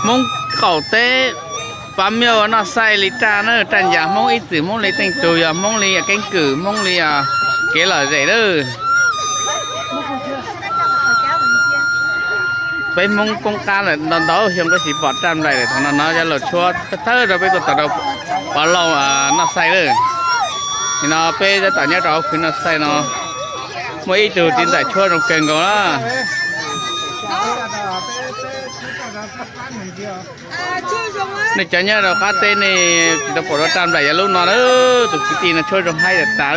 Hmoob qaum teb, pab miaj ua noj xaij li raj na, raj ncas Hmoob ib txwm, Hmoob li teej tug, yog Hmoob li keeb kwm, Hmoob li kev lom zem lawm. Peb Hmoob poob qab lawm ntau ntau xyoo peb tsis pom raj nplaim lawm, thaum no no cov laus tshuab thawj rau peb tuaj tau rau pov lauj noj xaij lawm. Nim no peb tab tom nyob rau hauv khwv noj xaij no, muaj ib tug txiv ntxawm tshuab zoo kawg nkaus na. Nej cov nyob rau qab teb nej tsis tau pom dua raj nplaim yog lub no na, tus kwv tij no tshuab zoo haib tas tas.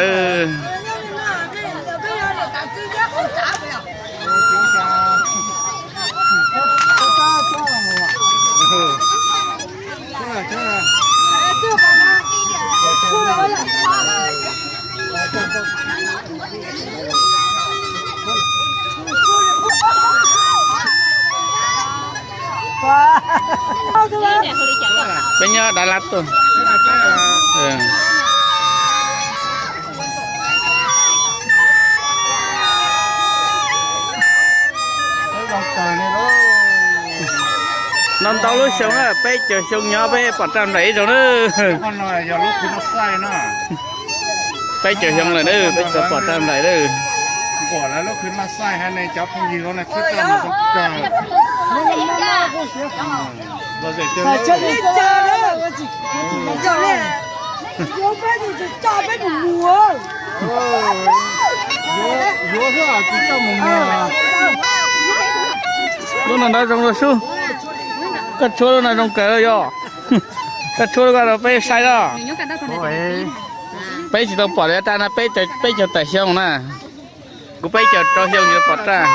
Peb nyob Dav Lav tuaj. Ntau ntau lub xyoo na, peb caug xyoo nyob peb pom raj nplaim ib zaug na. Peb caug xyoo lawm na, peb tsis pom raj nplaim lawm. Lub no ntawd zoo rau sub. Koj tshuab lub no zoo kawg yog. Koj tshuab lub ko rau peb saib los. Peb tsis tau pom li raj no peb caug tawm xyoo na. Kuv peb caug rau xyoo tsis tau pom raj.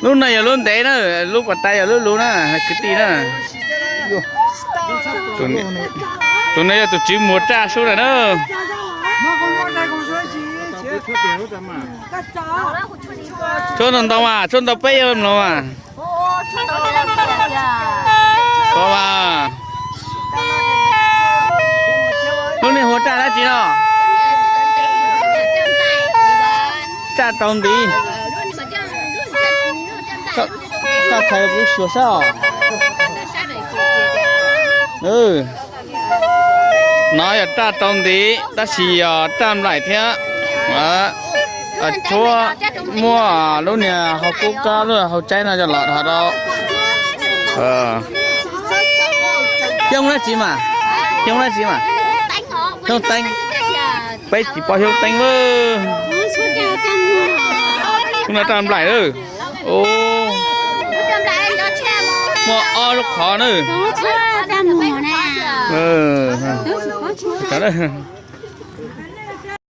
Lub no yog lub ntev na, lub pas tas yog lub lub na, kwv tij na. Tus no yog tus tswv muag raj sub ntawm na. Tshuab ntau ntau mas, tshuab ntau peb yuav mloog mas. Ua mas, lub niag hu raj dab tsi no? Raj rau ntiv. Koj txhais kuv xyuas saib os. No yog raj rau ntiv tab sis yog raj nplaim thiab. Tshuab muaj lub niag hau kub kab lub hau tsaib no coj los dhos rau. Xyoob dab tsi mas? Xyoob dab tsi mas? Xyoob teeb. Peb tsis pom xyoob teeb lawm. Lub no raj nplaim lawm. Muaj ob lub qhov na.